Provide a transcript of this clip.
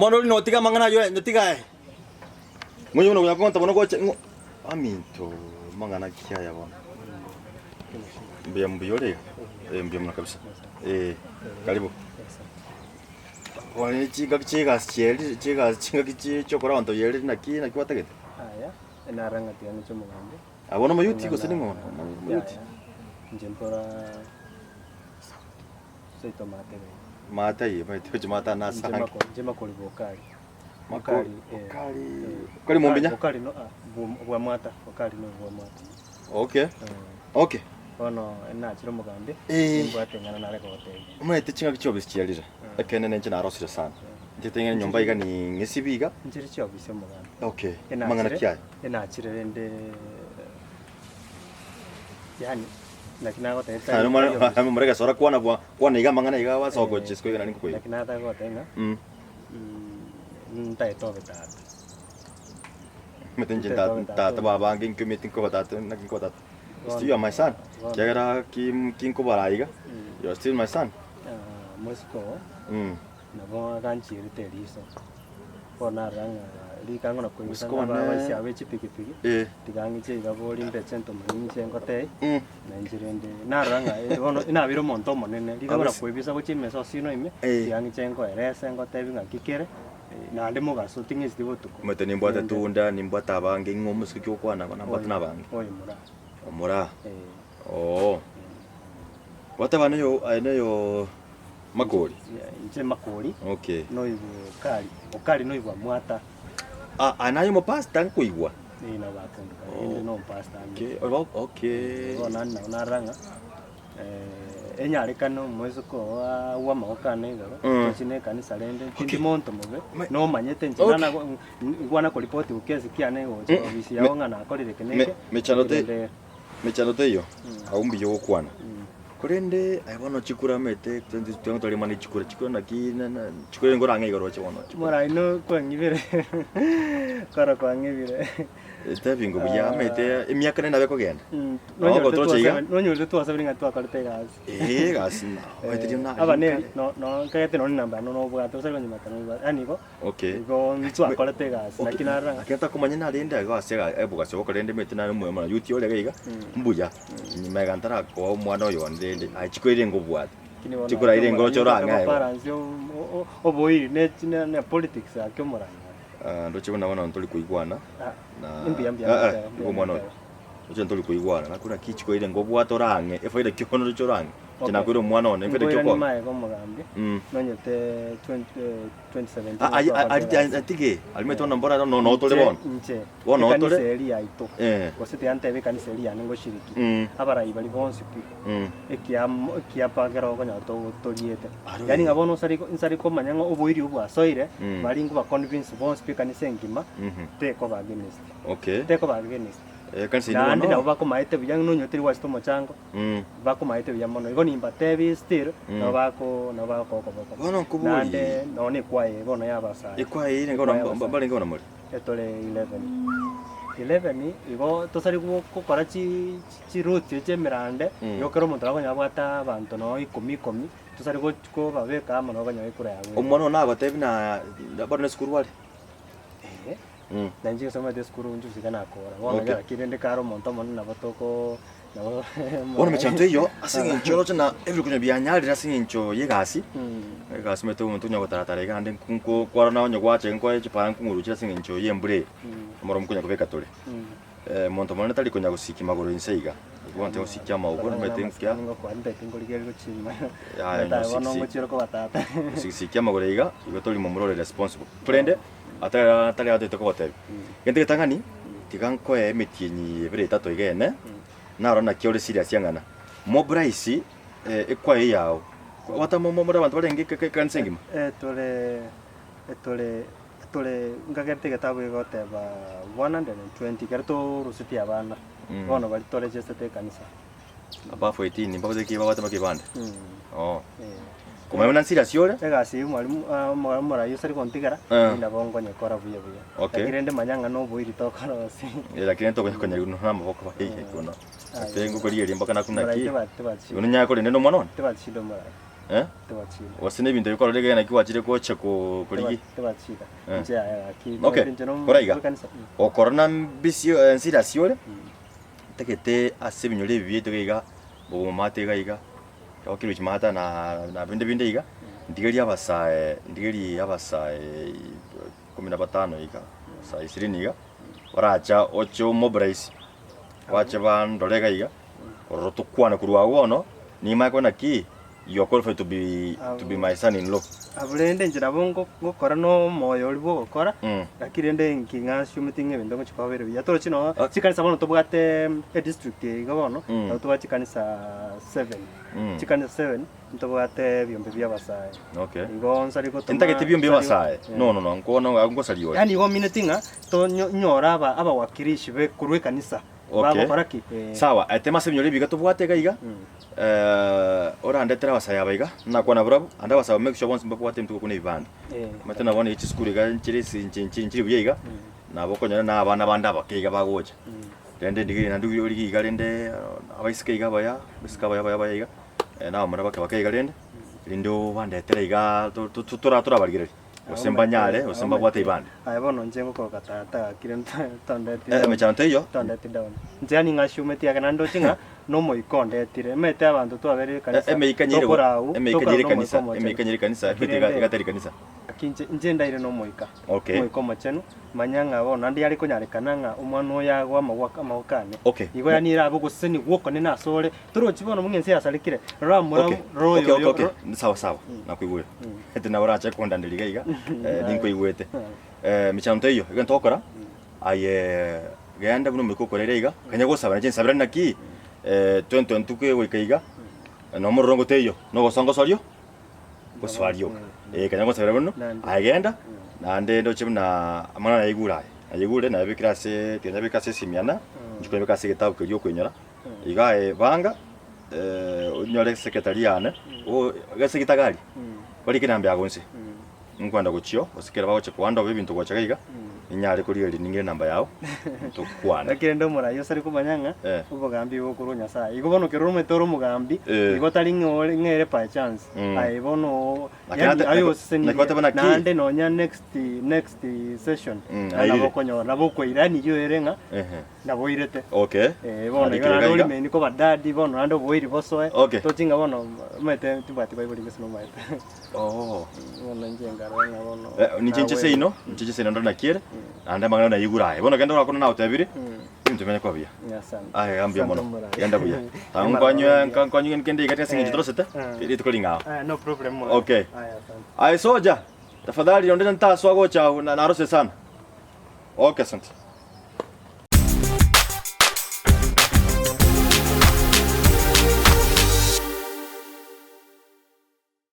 Omwana oria notiga amang'ana ayio notiga aye. Ng'onye buna konya kogonta bono gocha ng'o aminto amang'ana ki aya bono. Mbuya mbuya ore iga? Eh mbuya mono kabisa. Eh, karibu. Bono chingaki chia egasi chiaerire chiegasi chingaki chie chiokora abanto biaerire naki naki gwatagete? Aya, enarang'ati yane chi'omogambi. Abwo nomoyuti gose ning'o bono? Omoyuti? Yaya, inche mpora seito maate iga. Maate aye, omanyete gochia maate ane ase Inche ange. mako- inche makori bokari. Mako- Bokari, eh, Bokari, eh, Bokari Mombinya? Bokari no, ah, bwo- bwa mwata, bokari no bwa mwata. Okay, Eh, okay. bono enachire omogambi, Eh. nimbwate eng'ana nare kogotebia. Omanyete ching'aki chiobisi chiarire, ekeene ninche narosire sana. Inche ng'e nyomba iga ning'esibi iga. Nchire chiobisi omogambi. Okay, amang'ana Enachire, ki aya? enachire rende yaani naki nagotebia Aye tari nomare tari obisi. omore gesora kwana bwa kwana iga amang'ana iga ase Eh, ogochia isiko iga nari nkokoigwa. Naki nataka goteba ng'a Mm. ntagete obe tata. Omanyete inche Ntagete nta- obe tata tata obe. babange nkiometi nkoba tata naki nkoba tata. Bono- Still you are my son. bono- Kiagera ki kinkobara aiga, Mm. you are still my son. Ah, mosiko oo, Mm. nabo aganchierete eriso. Bono narora ng'a rikang'u na koigwa Mosiko ng'a one- abaisia be chipikipiki, Eh. tiga ng'iche iga bori mbeche ntomanye ng'iche ngotebie, Mm. na inche rende narora ng'a eh bono nabeire omonto omonene, rikang'u na Abas- koebisa gochia emesa osino ime, Eh. tiga ng'iche nkoerese ngotebi ng'aki kere, naende mogaso ting'iseti botuko. Omanyete nimbwate Rende- tunda, nimbwate abange, ng'o omosike ki ogokwana abana mbwate na abange. Oyo moraa. Omoraa. Eh. Oo. Gwateba noyo aye noyo Makori? Inche Makori. Okay. Noigwa Okari. Okari noigwa Mwata. Ah, aye naye omopastor nkoigwa? Eh, nabo bakonduka. Inde no omopastor ande. Okay, obo- okay. Bono naende nabo narora ng'a eh, enyarekane omoiseke oo agwe amaboko ane igoro, Mm. tochi na ekanisa rende, tindi Okay. monto mobe, Me- nomanyete inche Okay. nana nkwana koripoti gokesi kiane gocha Mm. ofisi Me- yao ng'a nakorire eke na me- eke, mechando te- rende Mechando teiyo, agwo mbuya ogokwana. Korende aye bono chikura omanyete twang'e twarenge mana chikura, chikura naki na na chikura nigo orang'e iga roche bono chikura. Morai no kwang'ibire koro kwang'ibire. Tebingo buya omanyete emiaka naende nabo ekogenda. Mm, Nabo nonyorete ogotocha iga. twasabire nonyorete twasabire ng'a twakorete egasi. Eeh egasi na omanyete riria Eh, aba narenge neri kare. no no nkagete nonye namba yane nobwate osari konyimata nobwate yaani igo Okay. Igo ntwakorete egasi, naki narora ng'a Ekero takomanya narende igo ase ega- ebogasi obo korende omanyete nare omoyo omorayuti ore iga iga, mbuya. Nyuma iga ntarakoa omwana oyo one rende, aye chikoira ngobwate. lakini bono Chikoraire ake ngoroche omorangi orang'ae bo. okobalansi o- o- oboiri ne chi- ne ne politics ake omorangi. Ah, ndoche buna bono ntori koigwana Ah, na imbuya mbuya Eh, eh, mbuya, igo omwana oyo. mbuya. Ndoche ntori koigwana, nakwo naki chikoira ngobwate orang'e, efaida ki bono ndoche orang'e? Inche Okay. nakoire omwana one, efaida ki Nkoirania okoa? maega omogambi, Mm. nonyete 20 eh, 2017 Ah, aye- twakorete ari- egasi. atige arimete bono mbora no no tore Inche- bono inche Bono ekanisa otore? eri yaito Eh. gose tiyanteba ekanisa eri yane ngoshiriki Mm. abarai bari bonsi pi Mm. ekiamo ekiapa ekero okonyora to- toriete Aro yaani eh. ng'a bono osari nsari komanya ng'a oboiri obwo bwasoire Mm. bari nkobaconvince bonsi pi ekanisa engima Mhm. tekoba against Okay. tekoba against Ekanisa eye naende bono. nabo bakomaete buya ng'a nonye teri gwachete omochango Mm. bakomaete buya mono. Igo nimbatebi still, Mm. nabo bako nabo bagokoa okoboko. Bono nkoborie. Naende nonye na ekwaya eye bono ya abasae. Ekwaya eye erenge bono Ekwaya y'abasae. mbarenge bono more? Etore 11. 11 igo tosari go- gokora chi chiroute chia emerande, Mm. igo kera omonto nakonyora abwate abanto nonye ikomi ikomi, tosari goch kobabeka amo nabo okonyora ekura yabo. Omwana one nagotebi na bado nesukuru bare? Eeh. Mm. Na inche nsomete esukuru inche gosika nakora. Bono Okay. lakini rende kare omonto omonene nabo toko nabo Bono emechando eyio ase eng'encho oroche na ebikonya bianyarire ase eng'encho y'egasi, Mm. egasi omanyete omonto onya gotaratara iga naende nko kwarora na onye gwacha iga nkoe chipara nkong'uruchire ase eng'encho y'embura eye, Mm. omoro nkonya kobeka tore. Mm. Omonto monene tari konya gosikia magoro inse iga, omonto agosikia amagoro omanyete nkia Yaya, Tata bono siksi. ngochiere koba tata. gosikia amagoro iga, igo tori momura ore responsible. Korende, atari atari atete kogotebia, gento getang'ani, tiga nkoe emetienyi ebere etato iga ene, naro naki ore serious ang'ana. Mobilize ekwaya eyao, gwata mo more abanto barenge eke ekanisa engima? Tore tore tore nkagete egetabu egoteba 120 ekero torusetie abana, bono baria toregestete ekanisa. Above 18 mbabwate ki babwate mpaka ebande? Oo. Komanya buna nserious ore? Egasi eyio mwalimu ah, omo- omorai osari gontigera, Eh. nabo nkonyekora buya buya. Okay. Lakini rende manya ng'a noboiri tokorosia. Eh, lakini ntokonya konyarigwa nonya namaboko baye kono. Aye. Ate ngokorigereria mpaka nakuna Morai ki? tebati tebati Igo nonyare korenda na omwana one? tebati shida omorai. Eh? Tibachida. Gose nebinto bikorora iga naki gwachire gocha ko korigi. Tibachida. Eh. Inche yaya gaki. Okay, Inche no kora iga. ekanisa. Mm. Gokora na mbisi eh, nsirasi ore, ntagete ase ebinyoro ebi biaito iga iga, bogomate iga iga, Ekero chimata na na binde binde iga, ntigerie abasae ntigerie abasae kumi na batano iga, abasae ishirini iga, baracha oche omobilize, bache bandore iga iga, ororo tokwane korwa agwo bono, nimanye koba naki, you are qualified to be to be my son in law. Abwo rende inche nabo ngo- ngokora na omoyo oria bwa ogokora, lakini rende inki ng'asumeti ng'a ebinto ngochia koba bire buya. Torochi noo Ah. chikanisa bono tobwate edistrict eye iga bono, nabo tobwate chikanisa seven. Chikanisa seven, ntobwate ebiombe bia abasae. Okay. Igo nsari gotoma Ntagete ebiombe bia nsari- abasae, Eh. no no no, nkono ngosaria ore. Yaani igo omineti ng'a tonyo nyore aba abawakilishi be korwa ekanisa Okay. bagokora ki? Eh. Sawa, etema ase ebinyoro ebi iga tobwate iga iga, orandetere abasae aba iga, nakwana barabwo, ande abasae aba make sure bonsi mbabwate ebinto bokuna ebibande. Eh. Omanyete nabo bono chisukuru iga nchire ase nchi nchi nchiri buya iga, nabo okonyora na abana bande abake iga bagocha. Rende ndigerie naende origie iga rende abaiseke iga abaya, abaiseke abaya abaya abaya iga, na abamura bake bake iga rende, rinde obandetere igaa to- to- tora torabarigereria. Gose mbanyare, gose mbabwate ibande. Aye bono inche ngokoroka tata gaki rende tondeti Eh, down. emechando teiyo. Tondeti down. Inche yaani ng'ashumetie ake naende ndoche ng'a nomoika ondetire. Omanyete abanto twaberire ekanisa, Emeika nyere tokora agwo, emeika tokora nyere nomoika ekanisa, omochenu. emeika nyere ekanisa, Lakini iga rende iga tari kanisa. Gaki inche inche ndaire nomoika. Okay. Omoika omochenu, manya ng'a bono naende yare konyarekana ng'a omwana oyo agwe amagwa amaboko ane. Okay. Igo yaani erabe ogosesenigwa okonene asore, torochi bono buna ense yasarekire, rora mura Okay, rora oyo okay, okay, oyo okay. ro- Sawa sawa, nakoigure. Ete nabo orache kondanderia iga iga, eh, ninkoigwete. Eh, mechando teiyo, egento ogokora, aye genda buna omoika okoreire iga, kanya gosaba nache nsabere naki, eh, 2022 kegoika iga, na omororongo teiyo, nogosangosario, gosoa rioka. Eh, kanya gosabera bono, Naende. aye genda, naende ndoche buna amang'ana nayaigure aya, nayaigure nayabekire ase tiga nyabeke ase esimi yane, inche konyabeka ase egetabu keria okoinyora, iga aye banga, onyore secretary yane, o ase egitagari, barike enamba yago inse, nkwenda gochio, gose kera bagocha koandoba ebinto gocha iga iga, ninyare korigereria ning'ire enamba yao, tokwane. Naki rende omorai osare komanya ng'a Eh. obogambi bokorwa Nyasaye. Igo bono kero omanyete ore omogambi, Eh. igo tari ng'a ore ng'a ere by chance. Mm. Aye bono Lakini yaani ate- aye naki- osesenirie. naki oteba naki? Naende nonya next next session, Mm, nabo airire. okonyora nabo okoira yaani eyio ere ng'a Ehe. naboirete. Okay. Eh, bono Narikire iga naende iga iga. orimeni koba daddy bono naende oboiri bosoe. Okay. Tochi ng'a bono omanyete timbwati bible gose nomanyete. Oh. Bono inche nkarora ng'a bono Eh, ninche inche seino, inche inche seino ndore naki ere, naende amang'ana naigure aye. Bono genda orakwane nagotebirie, ebinto bimenye koba buya. Asante. Aye iga mbuya Asante mono. omorai. Genda buya. Tanga nkwanywe nka- nkwanywe kende iga ase eng'encho torosete, rituko ring'ao. Ah, no problem morai. Okay. Aya, asante. Aye soja, tafadhali onde ntasoa gocha agwo na narosire sana. Okay, asante.